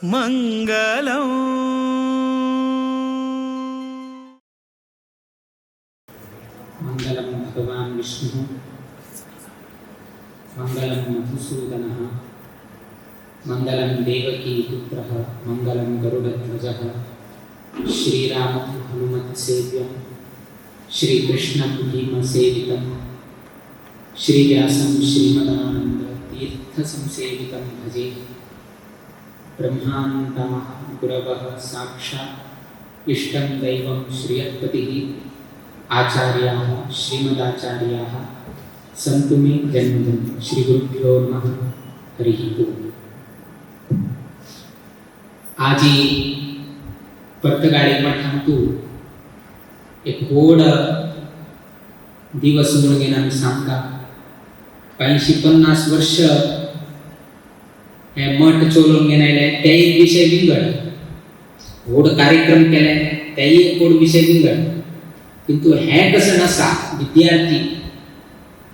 मंगलम। मंगलम भगवान विष्णु, मंगलम मधुसूदनः, मंगलम देवकी पुत्रः, मंगलम गरुडध्वजः, श्रीरामं हनुमत्सेव्यं, श्रीकृष्णं भीमसेवितं, श्रीव्यासं श्रीमदानंद तीर्थसंसेवितं भजे। ब्रह्मानन्दाः गुरवः साक्षात् इष्टं दैवं श्रियपतिः, आचार्याः श्रीमदाचार्याः सन्तु मे जन्मजन्म। श्री गुरुभ्यो नमः। हरिः ओम। आजी पर्तगाळी मठांतु एक व्हड दिवस म्हणून आमी सांगता। 85-50 वर्ष हे मठ चलोवन घेवन आयले, ते एक विशय विंगड। व्हड कार्यक्रम केले तेय एक व्हड विशय विंगड, किंतु हें कसं आसा, विद्यार्थी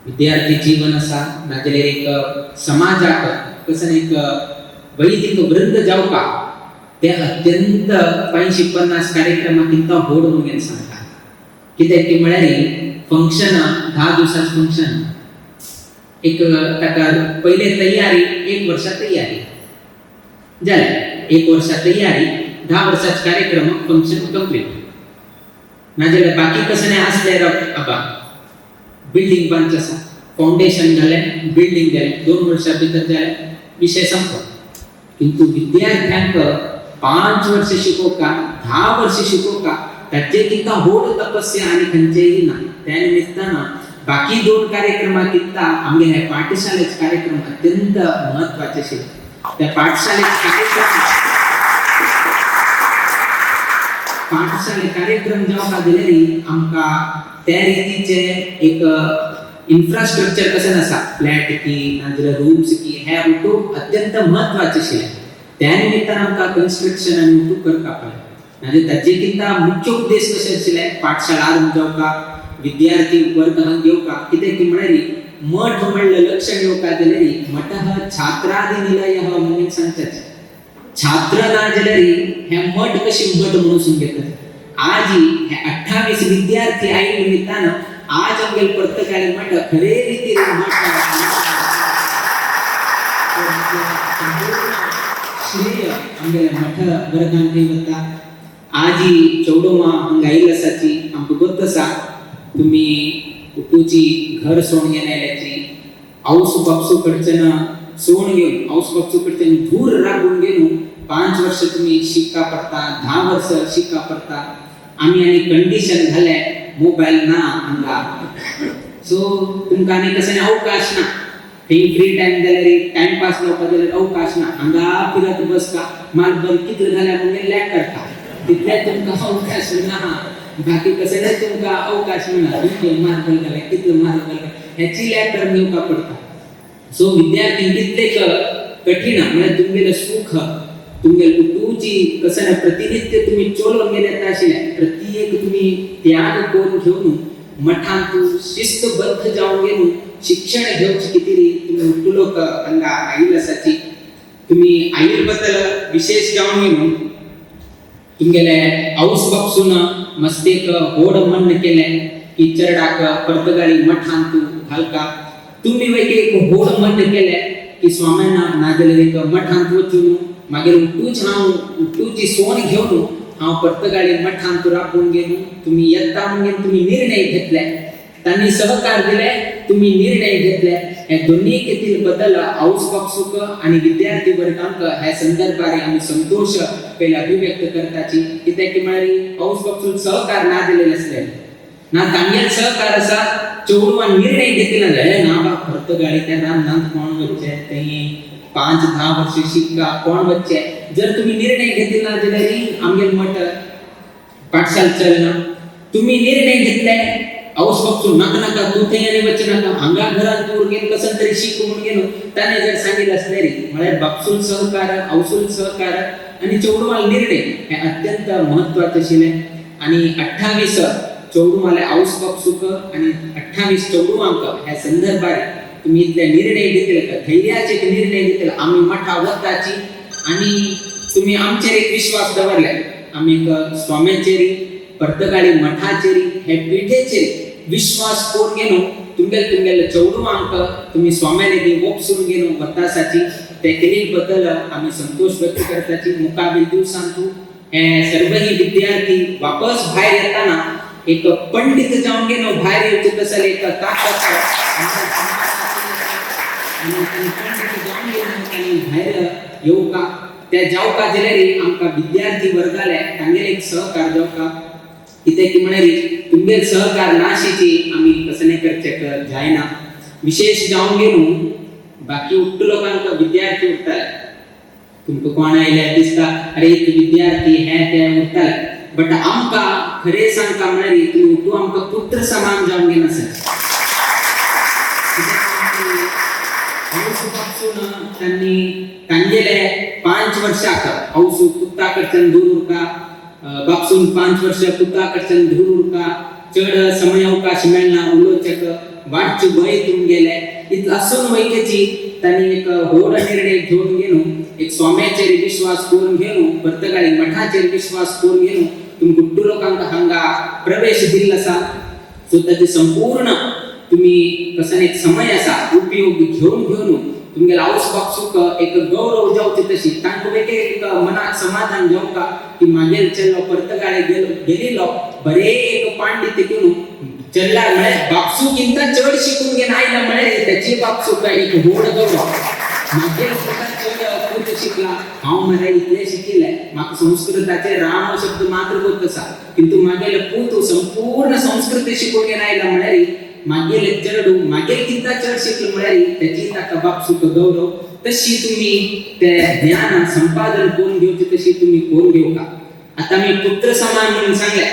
विद्यार्थी जीवन आसा, नाजाल्यार एक समाजाक कसं एक वैदिक वृंद जावपा ते अत्यंत 85-50 कार्यक्रमा किंता व्हड म्हणून सांगता। कित्याक की म्हळ्यार फंक्शन 10 दिवसांच फंक्शन, एक ताका पयले तयारी 1 वर्सा तयारी जालें, 1 वर्सा तयारी, 10 वर्साच कार्यक्रम फंक्शन कंप्लीट। नाजाल्यार बाकी कसं नाही असले आबा बिल्डींग बांदचें आसा, फावंडेशन घालें, बिल्डींग जालें, 2 वर्सां भितर जालें, विशय संपलो। किंतु विद्यार्थ्यांक 5 वर्ष शिकोवका, 10 वर्ष शिकोवका, ताचे किंता व्हड तपस्या आनी खंयचेय ना। त्या निमित्तान बाकी 2 कार्यक्रमा किंता आमगे हे पाठशालेचे कार्यक्रम अत्यंत म्हत्वाचे आशिल्ले। त्या पाठशालेचे कार्यक्रम, पाठशाले कार्यक्रम जावपा जाल्यार आमकां त्या रितीचे एक इन्फ्रास्ट्रक्चर कशें आसा, फ्लॅट की नाजाल्यार रूम्स की, हे उठूक अत्यंत म्हत्वाचे आशिल्ले। त्या निमित्तान आमकां कन्स्ट्रक्शन आनी उठूक करपाक पडलें। नाजाल्यार ताचे किंता मुख्य उद्देश कशें आशिल्ले, पाठशाळा आरंभ जावपा, विद्यार्थी वर्गांत येवपा। कित्याक की म्हळ्यार मठ म्हणलें लक्षण येवपा जाल्यार मठः छात्रादि निलयः म्हणून सांगतात। छात्र ना जाल्यार हे मठ कशी मठ म्हणून घेतात। आज हे 28 विद्यार्थी आयिल्ले निमित्तान आज आमगेले पर्तगाळी मठ खरे रितीन मठ श्रेय आमगेले मठ वर्गांत थंय वता। आजी चवडोमा हांगा आयिल्ले आसाची आमकां गोत आसा, तुमी उटूची घर सोडून घेवन आयल्याची, आवस बापसू कडच्यान सोडून घेवन, आवस बापसू कडच्यान दूर राबून घेवन 5 वर्ष तुमी शिकपा पडटा, 10 वर्स शिकपा पडटा। आमी आनी कंडिशन घाले मोबायल ना हांगा, सो तुमकां आनी कसो अवकाश ना, थंय फ्री टायम जाल्यार टायमपास जावपा जाल्यार अवकाश ना, हांगा फिरत बसता, मार्बल कितले जाल्यार म्हणून लॅक करता, तितले तुमकां अवकाश ना, बाकी कसं नाही तुमकां अवकाश मेळना। कितले मार्बल घाले, कितले मार्बल घाले हेची लॅक करून घेवपा पडटा। सो विद्यार्थी कितले कठीण म्हळ्यार तुमगेलें सुख, तुमगेले उटूची कसं ना प्रतिनित्य तुमी चलोवन गेले आशिल्ले, प्रत्येक तुमी त्याग करून घेवन मठांत शिस्तबद्ध जावन घेवन शिक्षण घेवचे कितें तुमी उठलो हांगा आयिल्ले आसाची। तुमी आईल बद्दल विशेष जावन घेवन तुमगेले आवस बापसून मस्तेक व्हड मन्न केलें की चरडाक पर्तगाळी मठांत घालका। तुमी वयके एक व्हड मन्न केलें की स्वाम्यान नाजाल्यार एक मठांत वचून मागीर उठूच हांव उठूची सोन घेवन हांव पर्तगाळी मठांत राबून घेवन तुमी येता म्हणून तुमी निर्णय घेतले, तांणी सहकार दिले, तुमी निर्णय घेतले। हे दोन्ही केतील बदल आवस बापसूक आनी विद्यार्थी वर्गांक ह्या संदर्भार आमी संतोष पयले अभिव्यक्त करताची। कित्याक की म्हळ्यार आवस बापसून सहकार ना दिलेले आसले ना, तांगेल सहकार आसा चेडवान निर्णय घेतला जाल्यार ना बा पर्तगाळी त्या रानांत कोण वचचें, थंय 5-10 वर्ष शिकका कोण वचचें, जर तुम्ही निर्णय घेतला जाल्यार आमगेल मठ पाठशाल चलना। तुम्ही निर्णय घेतले आवस बापसून नाका नाका तूं थंय आनी वचूं नाका, हांगा घरांत तूं घेवन कसो तरी शिक म्हणून गेलो, ताणें जर सांगिल्लें आसल्यार म्हळ्यार बापसूल सहकार, आवसूल सहकार आनी चेडवाल निर्णय हे अत्यंत म्हत्वाचें आशिल्लें। आनी 28 चेडवाले आवस बापसूक आनी 28 चेडवांक ह्या संदर्भार तुम्ही इतले निर्णय घेतले, धैर्याचे एक निर्णय घेतले, आमी मठा वताची आनी तुम्ही आमचेर एक विश्वास दवरले. आमी एक स्वाम्याचेर, पर्तगाळी मठाचेर, हे पिठेचेर विश्वास करून घेवन तुमगेले तुमगेले चेडवांक तुमी स्वाम्याले ओपसून घेवन वतासाची ते केली बद्दल आमी संतोष व्यक्त करताची. मुकाबील दिवसांतू हे सर्वही विद्यार्थी वापस भायर येताना एक पंडित जावन घेवन भायर येवचे तसले एक ताकद आनी पंडित जावन घेवन तांणी भायर येवका. त्या जावका जाल्यार आमकां विद्यार्थी वर्गाले तांगेले एक सहकार जावका. कितें की म्हळ्यार तुमगेले सहकार नाशिची आमी कसं नाही करचें जायना. विशेष जावन घेवन बाकी उट्टू लोकांक विद्यार्थी उरताले. तुमकां कोण आयल्यार दिसता अरे एक विद्यार्थी हे ते उरताले, बट आमकां खरें सांगता म्हळ्यार तुमी उट्टू आमकां पुत्र समान जावन घेवन आसा. पासून त्यांनी तांगेले 5 वर्षाक हौसू पुत्ता कडच्यान दूर उरका, बापसून 5 वर्ष पुत्ता कडच्यान दूर उरका, चड समय अवकाश मेळना उलोवचेक, वाटची भंय तुमगेले इतलो आसून वैकेची तांणी एक व्हड निर्णय घेवन घेवन एक स्वाम्याचेर विश्वास करून घेवन पर्तगाळी मठाचेर विश्वास करून घेवन तुम गुड्डू लोकांक हांगा प्रवेश दिल्लो आसा. सो ताचे संपूर्ण तुम्ही कसं एक समय आसा उपयोग घेवन घेवन तुमगेले आवस बापसूक एक गौरव जावचे तशी तांकां वेगळे एक मनाक समाधान जावका की मागेल चेल्लो पर्तगाळे गेलेलो बरे एक पांडित्य घेवन चल्ला म्हळ्यार बापसूकिंत चड शिकून घेवन आयला म्हळ्यार त्याची बापसूक एक व्हड गौरव. मागेल स्वतः चड पूत शिकला, हांव मरे इतलें शिकिल्लें, म्हाका संस्कृताचे राम शब्द मात्र गोत आसा, किंतु मागेले पूत संपूर्ण संस्कृत शिकून घेवन आयला म्हळ्यार मागेले चेडू मागेल किंता चड शिकले म्हळ्यार त्याची ताका बापसूक गौरव. तशी तुम्ही ते ज्ञान संपादन करून घेवचे तशी तुम्ही करून घेवका. आता मी पुत्र समान म्हणून सांगले,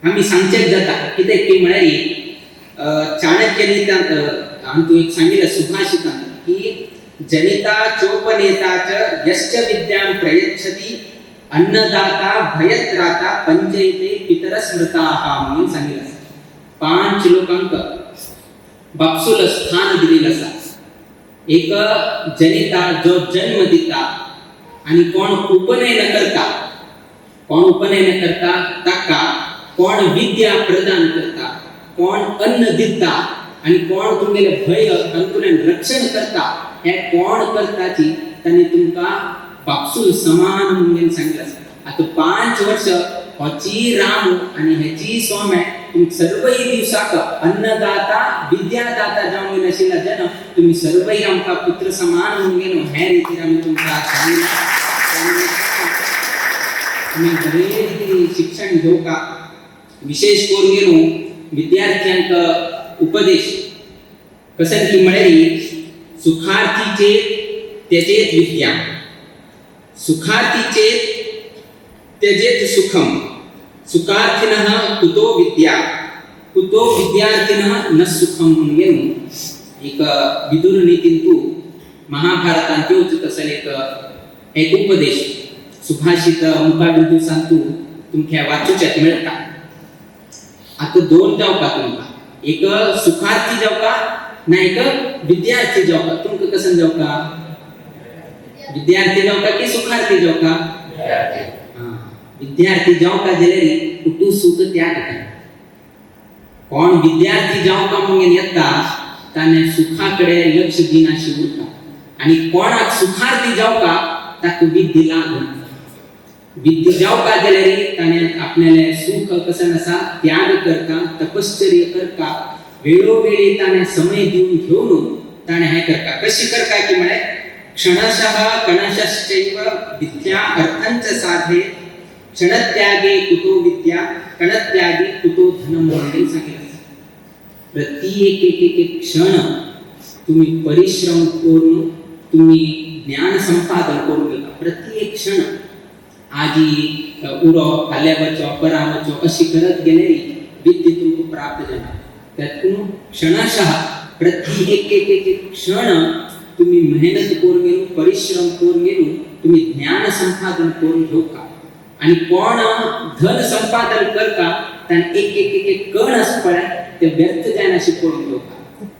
आमी सांगचेच जाता. कित्याक की म्हळ्यार चाणक्य नीतांत हांव एक सांगिल्लें सुभाषितांत की जनिता चोपनेता च यश्च विद्यां प्रयच्छति अन्नदाता भयत्राता पंचैते पितर स्मृताः म्हणून सांगिल्लें आसा. 5 लोकांक बापसूल स्थान दिलेलं आसा. एक जनिता जो जन्म दिता आणि कोण उपनयन करता, कोण उपनयन करता ताका, कोण विद्या प्रदान करता, कोण अन्न दिता आणि कोण तुमगेले भय तातूंतल्यान रक्षण करता, हे कोण करताची तांणी तुमकां बापसूल समान म्हणून सांगितलं आसा. आतां 5 वर्ष होची राम आणि हेची स्वामी तुम सर्वही दिवसाक अन्नदाता विद्यादाता जावन नाशिल्ला जन तुम्ही सर्वही आमकां पुत्र समान म्हणून घेवन हे रितीन आमी तुमकां सांगिल्लें. तुम्ही बरे रितीन शिक्षण घेवका. विशेष करून घेवन विद्यार्थ्यांक उपदेश कशें की म्हळ्यार सुखार्थी चेत त्यजेत विद्या, सुखार्थी चेत त्यजेत सुखम, सुखार्थिनः कुतो विद्या, कुतो विद्यार्थिनः न सुखम म्हणून घेवन एक विदुर नीतींतू महाभारतांत येवचो तसले एक एक उपदेश सुभाषित मुखाबिल दिवसांतू तुमकां वाचूच्याक मेळटा. आतां 2 जावका तुमकां, एक सुखार्थी जावका ना एक विद्यार्थी जावका. तुमकां कसं जावका, विद्यार्थी जावका की सुखार्थी जावका? विद्यार्थी जावका जाल्यार कुटू सुख त्याग कर. कोण विद्यार्थी जावका म्हणून येता ताणें सुखा कडेन लक्ष दिनाशी उरता आनी कोणाक सुखार्थी जावका ताका विद्या लागना. विद्या जावका जाल्यार ताणें आपणालें सुख कसं आसा त्याग करता, तपश्चर्य करता, वेळोवेळी ताणें समय दिवन घेवन ताणें हें करता. कशी करता की म्हळ्यार क्षणशः कणशश्चैव विद्या अर्थंच साधे, क्षणत्यागे कुतो विद्या, कणत्यागे कुतो धनम म्हणून सांगितलं. प्रति एक एक एक एक क्षण तुम्ही परिश्रम करून तुम्ही ज्ञान संपादन करून घेता. प्रति एक क्षण आजी उरो फाल्यां वचो परां वचो अशी करत गेल्यार विद्या तुमकां प्राप्त जाता. त्यातून क्षणशः प्रति एक एक एक एक क्षण तुम्ही मेहनत करून घेवन परिश्रम करून घेवन तुम्ही ज्ञान संपादन करून घेवका. आणि कोण धन संपादन करता ताणें एक एक एक एक कण आसा पळय ते व्यर्थ जायना पळोवन घेवका.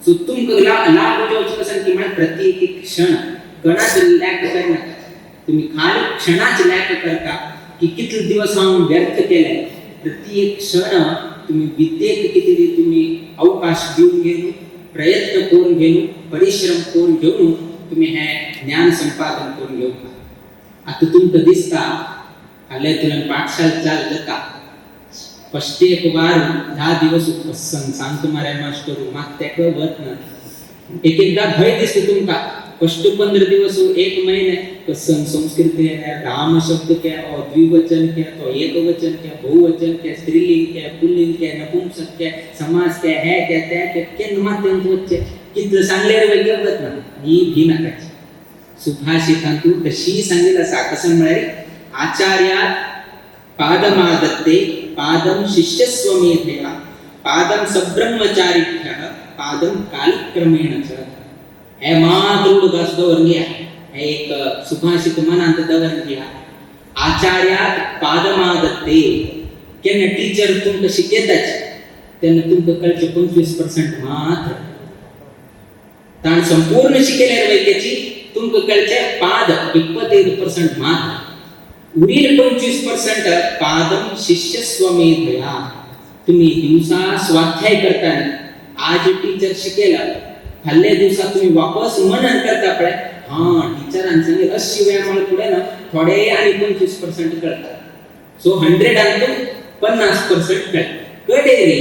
सो तुमकां लाभ जावचो कसं की म्हळ्यार प्रति एक एक क्षण कणाचो लॅक करनाका. तुम्ही खाली क्षणाच लॅक करता की कितले दिवस हांव व्यर्थ केले. प्रति एक क्षण तुम्ही विद्येक किती तुम्ही अवकाश दिवन घेवन, प्रयत्न करून घेवन, परिश्रम करून घेवन तुम्ही हे ज्ञान संपादन करून घेवका. आतां तुमकां दिसता फाल्यां तुवें पाठशाल चाल जाता. फस्ट एक वार 10 दिवस सांगता मरे मास्टरू, मात तेका वतना एक एकदा भंय दिसता तुमकां. फस्ट 15 दिवस 1 महिने कसं संस्कृत है, राम शब्द क्या और द्विवचन क्या, तो एकवचन क्या, बहुवचन क्या, स्त्रीलिंग क्या, पुल्लिंग क्या, नपुंसक क्या, समास क्या है क्या, त्या क्या केन्ना मात तेंका वच्चें कितलें सांगल्यार वयगे वतना ही भी नाकाची. सुभाषितांतु तशी सांगितलं आसा. कसं म्हळ्यार आचार्यात पादमादत्ते पादं शिष्यस्वमेधया पादं सब्रह्मचारिभ्यः पादं कालक्रमेण च. हे मात्र उडगास दवरून घ्या, हे एक सुभाषित मनांत दवरून घ्या. आचार्यात पादमादत्ते, केन्ना टीचर तुमकां शिकयताच तेन्ना तुमकां कळचें 25% मात्र. ताण संपूर्ण शिकयल्यार वैद्याची तुमकां कळचें पाद 25% मात्र. उरील 25% पादम शिष्यस्वमेधया. तुम्ही दिवसा स्वाध्याय करताना आज टीचर शिकेला फाल्ल्या दिवसा तुम्ही वापस मनन करता पळय, हां टिचरान सांगितलं 80 वेळा मला पुढे ना थोडे आणि 25% कळतात. सो 100 50% कळ कडेरी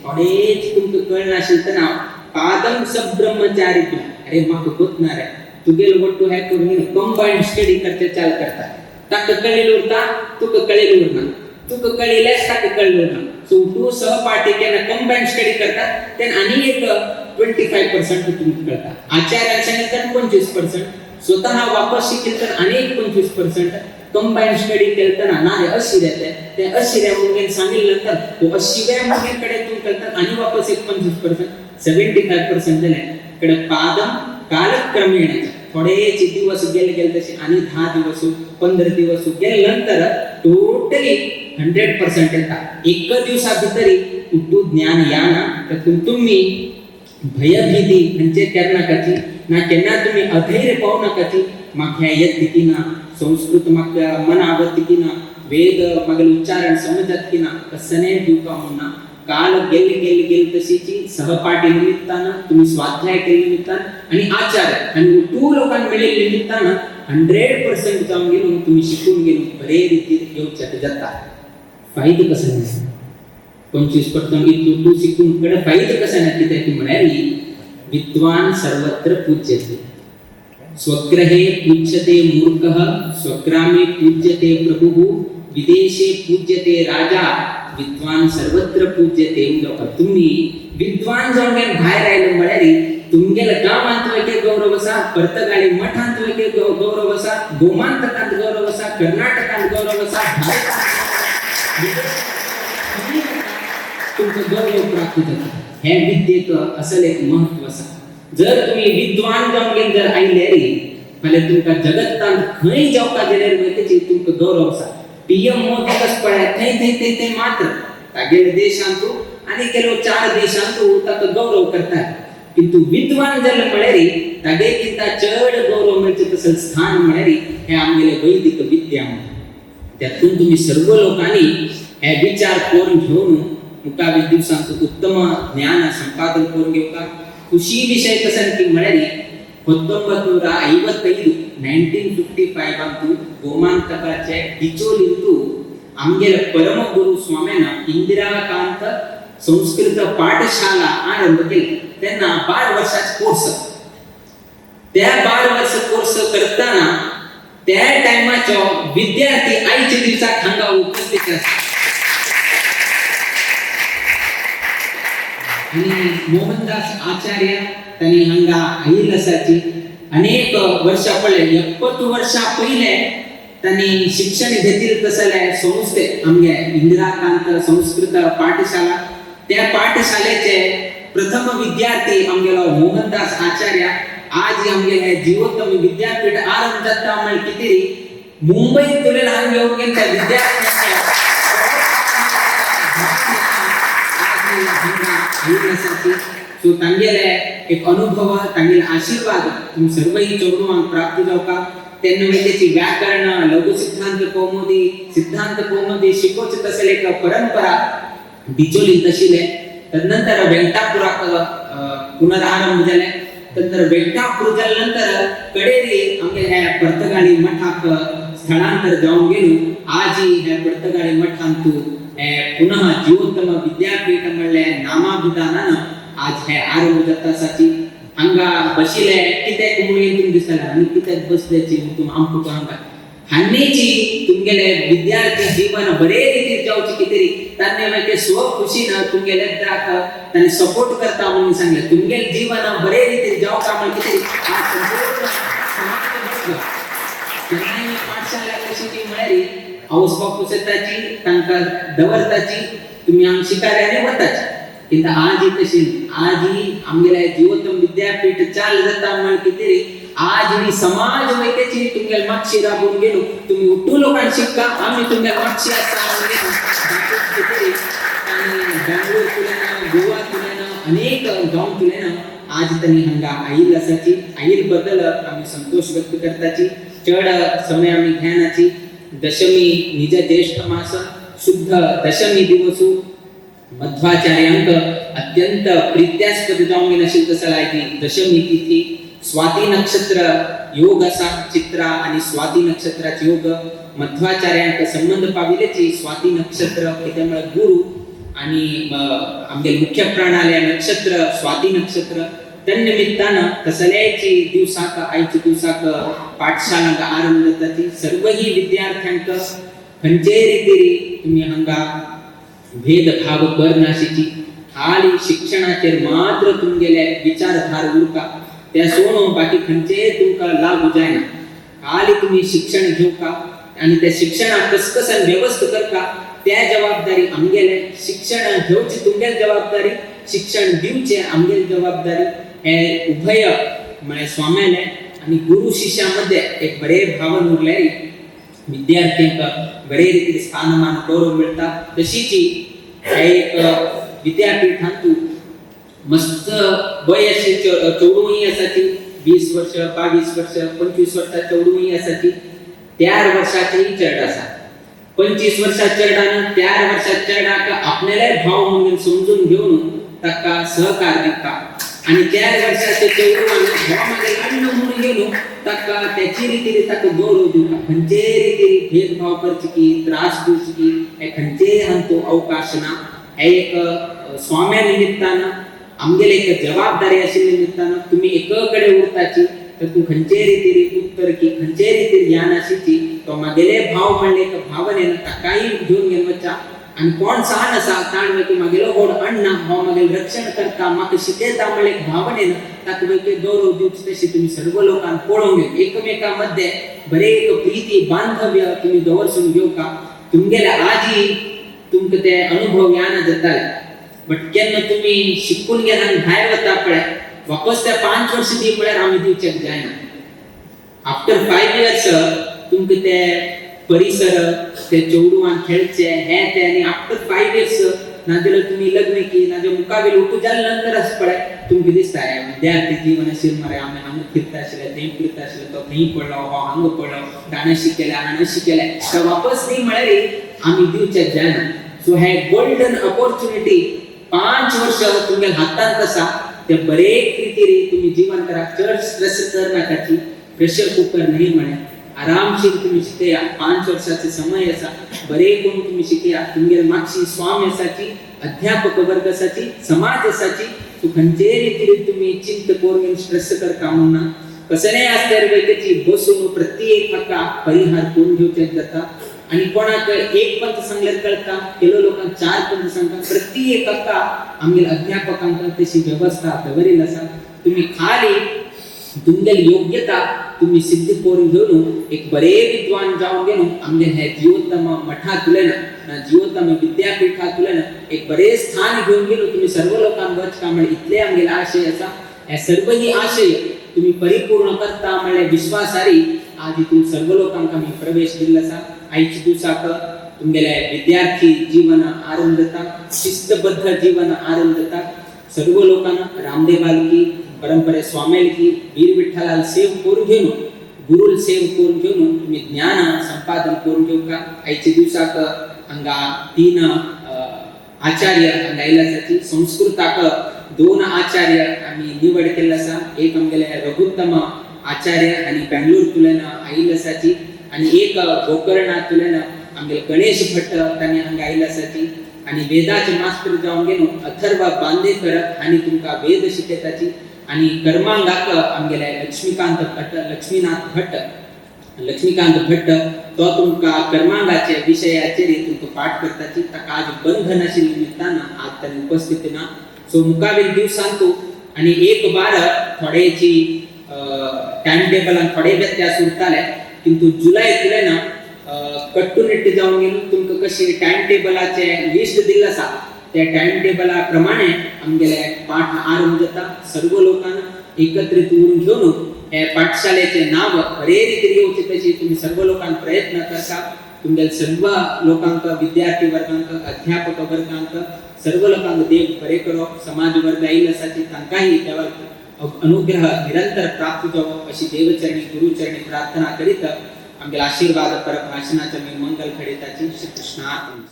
थोडेच तुमकां कळनाशिल्लें तर ना पादम सब्रह्मचारी. अरे म्हाका गोतणार आहे तुगेल वट्टू हे करून कंबायंड स्टडी करचे चाल करता. ताका कळिल्लें उरता, तुका कळिल्लें उरना, तुका कळिल्लें ताका कळिल्लें उरना. सो टू सहपाठी केन्ना कंबायंड स्टडी करता तेन्ना आनी एक 25% तुमकां कळटा. आचार्यान सांगितलं तर 25%, स्वतः वापस शिकेल तर आनी एक 25%, कंबायंड स्टडी केलं ना रे 80 येते ते 80 मुलग्यान सांगितलं नंतर तो 80व्या मुलग्याकडे तूं कळतात आणि वापस एक 25%, 75% जाले कडे पादम कालक्रमेण. थोडेच दिवस गेले गेले तसे आणि 10 दिवस 15 दिवस गेल्यानंतर टोटली 100% येता. एक दिवसा भितरी उड्डू ज्ञान या ना. तर तुम्ही भयभीती खंयचे करनाकाची ना, केन्ना तुम्ही अधैर्य पावू नाकाची. म्हाका येत की ना संस्कृत, म्हाका मन आवडत की ना वेद, मागेले उच्चारण समजत की ना, कसने दिवका म्हणना. काल गेले गेले गेले तशीची सहपाठी निमित्तानं तुम्ही स्वाध्याय केले निमित्तानं आणि आचार्य आणि टू लोकांना मिळेल निमित्तानं 100% जाऊन गेलो तुम्ही शिकून गेलो बरे रीतीन येवच्याक जाता. फायदो कसो ना 25% इतलो तूं शिकून कडे फायदो कसो ना कित्याक म्हळ्यार विद्वान सर्वत्र पूज्यते. स्वग्रहे पूज्यते मूर्खः, स्वग्रामे पूज्यते प्रभुः, विदेशे पूज्यते राजा, विद्वान सर्वत्र पूज्यते. तुम्ही विद्वान जावन गेले भायर आयले म्हळ्यार तुमगेल्या गांवांत वयके गौरव आसा, पर्तगाळी मठांत वयके गौरव आसा, गोमांतकांत गौरव आसा, कर्नाटकांत गौरव आसा, भारतांत तुमकां गौरव प्राप्त जाता. हे विद्येक असल एक महत्व आसा. जर तुम्ही विद्वान जावन गेले जर आयले रे फाल्यां तुमकां जगत्तांत खंय जावपाक गेल्यार वयताची तुमकां गौरव आसा. पीएम मोदी कस पळय थंय थंय थंय थंय मात्र तागेले देशांतू आनी ಕೆಲವು 4 देशांतू ताका गौरव करतात. किंतु विद्वान जाले म्हळ्यार तागेकिंत चड गौरव मेळचें तसें स्थान म्हळ्यार हे आमगेले वैदिक विद्या म्हणून. त्यातून तुम्ही सर्व लोकांनी हे विचार करून घेवन मुखावेल दिवसांत उत्तम ज्ञान संपादन करून घेवका. ಖುಷಿ ವಿಷಯ ಕಸಂತಿ म्हळ्यार 1955 1955 अंतु ಗೋಮಾಂತಕಾचे डिचोलिंतु आमगेले परमगुरु स्वाम्यान इंदिराकांत संस्कृत पाठशाला आरंभ केली. तेन्ना 12 वर्षाचे कोर्स. त्या 12 वर्ष कोर्स करताना त्या टायमाचो विद्यार्थी आयच्या दिवसाक हांगा उपस्थित आसा. आणि मोहनदास आचार्य त्यांनी हांगा आयिल्ले आसाची. अनेक वर्षा पळय 70 वर्षा पयले त्यांनी शिक्षण घेतिल्ले तसले संस्थे आमगे इंदिराकांत संस्कृत पाठशाला. त्या पाठशालेचे प्रथम विद्यार्थी आमगेलो मोहनदास आचार्य. आज आमगेले जीवोत्तम विद्यापीठ आरंभ जाता म्हळ्यार कितें मुंबईत तुलेन हांगा येवन गेले त्या विद्यार्थ्यांक सो तांगेले एक अनुभव, तांगेले आशीर्वाद तुम सर्वही चेडवांक प्राप्त जावका. तेन्ना त्याची व्याकरण, लघु सिद्धांत कौमुदी, सिद्धांत कौमुदी शिकोवचे तसले एक परंपरा बिचोली तशिले. तदनंतर वेंकटापुराक पुनरारंभ जाले. नंतर वेंकटापूर जाल्या नंतर कडेरी आमगे ह्या पर्तगाळी मठाक स्थळांतर जावन गेलो. आजी ह्या पर्तगाळी मठांतू हे पुनः जीवोत्तम विद्यापीठ म्हणले नामाभिधानान आज हे आरंभ जाता आसाची. हांगा बशिले कित्याक म्हणून तुमकां दिसताले आनी कित्याक बसल्याची तुम आमकां हांगा हान्नेची तुमगेले विद्यार्थी जीवन बरे रितीर जावचे कितें तान्ने मागीर स्व खुशीन तुमगेले दाक ताणें सपोर्ट करता म्हणून सांगलें. तुमगेले जीवन बरे रितीर जावका म्हण कितें आज संपूर्ण समाज बसलो. केन्नाय पाठशाला कशी ती म्हळ्यार हाऊस बापूस येताची, तांकां दवरताची, तुमी हांगा शिकारे आनी वताची. किंतु आज तशी आज आमगेले जीवोत्तम विद्यापीठ चाल जाता म्हण कितें आज ही समाज वैद्याची तुमगेले मागशी राबून गेलो. तुम्ही उठू लोकांक शिक्का, आमी तुमगेले मागशी आसा म्हणून गेलो. कितें आनी बेंगलोर तुल्यान, गोवा तुल्यान, अनेक गांव तुल्यान आज तांणी हांगा आयिल्ल आसाची. आयिल्ल बद्दल आमी संतोष व्यक्त करताची. चड समय आमी घेनाची. दशमी निज ज्येष्ठ मास शुद्ध दशमी दिवसू मध्वाचार्यांक अत्यंत प्रीत्यास्पद जावंक नशील तसं ती दशमी तिथी. स्वाती नक्षत्र योग असा, चित्रा आणि स्वाती नक्षत्राचे योग मध्वाचार्यांक संबंध पाविलेची स्वाती नक्षत्र, त्यामुळे गुरु आणि आमगे मुख्य प्राणालय नक्षत्र स्वाती नक्षत्र. तन्निमित्तानं तसल्याची दिवसाक आयच्या दिवसाक पाठशालांक आरंभ जाताची. सर्वही विद्यार्थ्यांक खंयचेय रितीरी तुम्ही हांगा भेदभाव करनाशीची, खाली शिक्षणाचेर मात्र तुमगेले विचारधार उरका. त्या सोडून बाकी खंयचेय तुमकां लागू जायना. खाली तुम्ही शिक्षण घेवका आणि त्या शिक्षणाक कस कसान व्यवस्था करका त्या जबाबदारी आमगेले. शिक्षण घेवची तुमगेले जबाबदारी, शिक्षण दिवचे आमगेले जबाबदारी. हे उभय म्हळ्यार स्वाम्याले आणि गुरु शिष्यामध्ये एक बरे भावन उरले, विद्यार्थ्यांक बरे रीतीन स्थानमान गौरव मिळता. तशीच हे एक विद्यापीठांतू मस्त वय अशी चौडूही असाची, 20 वर्ष, 22 वर्ष, 25 वर्षा चौडूही असाची. 4 वर्षाचेही चेरड आसा. 25 वर्षा चेरडान 4 वर्षा चेरडाक आपल्याले भाव म्हणून समजून घेऊन ताका सहकार दिता आणि 4 वर्षाचे चेडवान भाव मागीर अण्ण म्हणून गेलो ताका त्याची रितीने ताका गौरव दिवका. खंयचेय रितीन भेदभाव करचे की त्रास दिवचे की हे खंयचेय हांतू अवकाश ना. हे एक स्वाम्या निमित्तान आमगेले एक जबाबदारी आशिल्ल्या निमित्तान तुम्ही एककडे उरताची तर तूं खंयचेय रितीन उत्तर की खंयचेय रितीन ज्ञान आशिची तो मागेले भाव म्हणले एक भावनेन ताकाय घेवन घेवन वच्चा. आणि कोण सान आसा ताण मागीर मागेलो व्हड अण्णा हो मागेल रक्षण करता, म्हाका शिकयता म्हणले एक भावनेन ताका मागीर गौरव दिवचे. तशी तुम्ही सर्व लोकांक पळोवंक एकमेकां मध्ये बरे एक प्रीती बांधव्य तुम्ही दवरसून घेवका. तुमगेले आजी तुमकां ते अनुभव याना जाताले. बट केन्ना तुम्ही शिकून गेला आनी भायर वता पळय, वापस त्या 5 वर्ष दी म्हळ्यार आमी दिवचेक जायना. आफ्टर 5 इयर्स तुमकां ते परिसर, ते चेडवान खेळचे हे ते आनी आफ्टर 5 इयर्स नाजाल्यार तुमी लग्न की नाजाल्यार मुखावेल उठू जाल्या नंतर पळय तुमकां दिसता हे विद्यार्थी जीवन आशिल्लें मरे, आमी हांगा फिरता आशिल्ले, थंय फिरता आशिल्ले, तो थंय पडलो, हो हांगा पडलो, ताणें अशें केलें, हाणें अशें केलें. तो वापस दी म्हळ्यार आमी दिवचेक जायना. सो हे गोल्डन ऑपॉर्च्युनिटी 5 वर्ष तुमगेल्या हातांत आसा, ते बरे रितीन तुम्ही जीवन करा. चड स्ट्रेस कर नाकाची, प्रेशर कुकर नाही म्हणे, आरामशीर तुम्ही शिकया. 5 वर्षाचे समय आसा, बरे करून तुम्ही शिकया. तुमगेले मागशी स्वामी आसाची, अध्यापक वर्ग आसाची, समाज आसाची. तू खंयचेय रितीन तुम्ही चिंत करून स्ट्रेस करता म्हणून ना. कसलेय आसल्यार वैद्याची बसून प्रत्येक हाका परिहार करून घेवचें जाता. आणि कोणाक एक पंथ सांगल्यार कळता, केलो लोकांक 4 पंथ सांगता. प्रत्येक हाका आमगेल्या अध्यापकांक तशी व्यवस्था दवरिल्ली आसा. तुम्ही खाली तुमगेली योग्यता तुम्ही सिद्ध करून घेऊन एक बरे विद्वान जावन घेवन आमगे हे जीवोत्तम मठांतल्यान ना जीवोत्तम विद्यापीठांतल्यान एक बरे स्थान घेवन गेलो तुम्ही सर्व लोकांक वचका म्हळ्यार इतले आमगेले आशय आसा. हे सर्व ही आशय तुम्ही परिपूर्ण करता म्हळ्यार विश्वासारी आज हितून सर्व लोकांक आमी प्रवेश दिल्लो आसा. आयच्या दिवसाक तुमगेले विद्यार्थी जीवन आरंभ जाता, शिस्तबद्ध जीवन आरंभ जाता. सर्व लोकांना रामदेवालकी परंपरे स्वामेलकी वीर विठ्ठलाल सेव करून घेऊन गुरुल सेव करून घेवन तुमी ज्ञान संपादन करून घेवका. आयच्या दिवसाक हांगा 3 आचार्य हांगा आयिल्ले आसाची. संस्कृताक 2 आचार्य आमी निवड केल्ले आसा. एक आमगेले रघुत्तम आचार्य आनी बेंगळूर तुल्यान आयिल्ले आसाची आनी एक गोकर्णांतल्यान आमगेले गणेश भट तांणी हांगा आयिल्ले आसाची. आनी वेदाचे मास्तर जावन घेवन अथर्व बांदेकर आनी तुमकां वेद शिकयताची. आनी कर्मांगाक आमगेले लक्ष्मीकांत भट, लक्ष्मीनाथ भट, लक्ष्मीकांत भट्ट तो तुमकां कर्मांगाचे विशयाचेर तुमकां पाठ करताची. ताका आज बंधन आशिल्ल्या निमित्तान आज ताणी उपस्थित ना. सो मुखावेल दिवसांतू आनी एक बार थोडेची टायम टेबलान थोडे व्यत्यास उरताले, किंतु जुलय तुल्यान कट्टुनिट्ट जावन गेलो. तुमकां कशी टायम टेबलाचे लिस्ट दिल्लें आसा त्या टायम टेबला प्रमाणे आमगेले पाठ आरंभ जाता. सर्व लोकांक एकत्रित उरून घेवन हे पाठशालेचे नाव बरे रितीन येवचे तशी तुमी सर्व लोकांक प्रयत्न करता. तुमगेले सर्व लोकांक, विद्यार्थी वर्गांक, अध्यापक वर्गांक, सर्व लोकांक देव बरे करो. समाज वर्ग आयिल्ले आसा तांकांय देवा अनुग्रह निरंतर प्राप्त जावो अशी देवचरणी गुरुचरणी प्रार्थना करीत आमगेले आशीर्वाद पर भाषणाचे मी मंगल खडिताची. श्री कृष्णार्पण.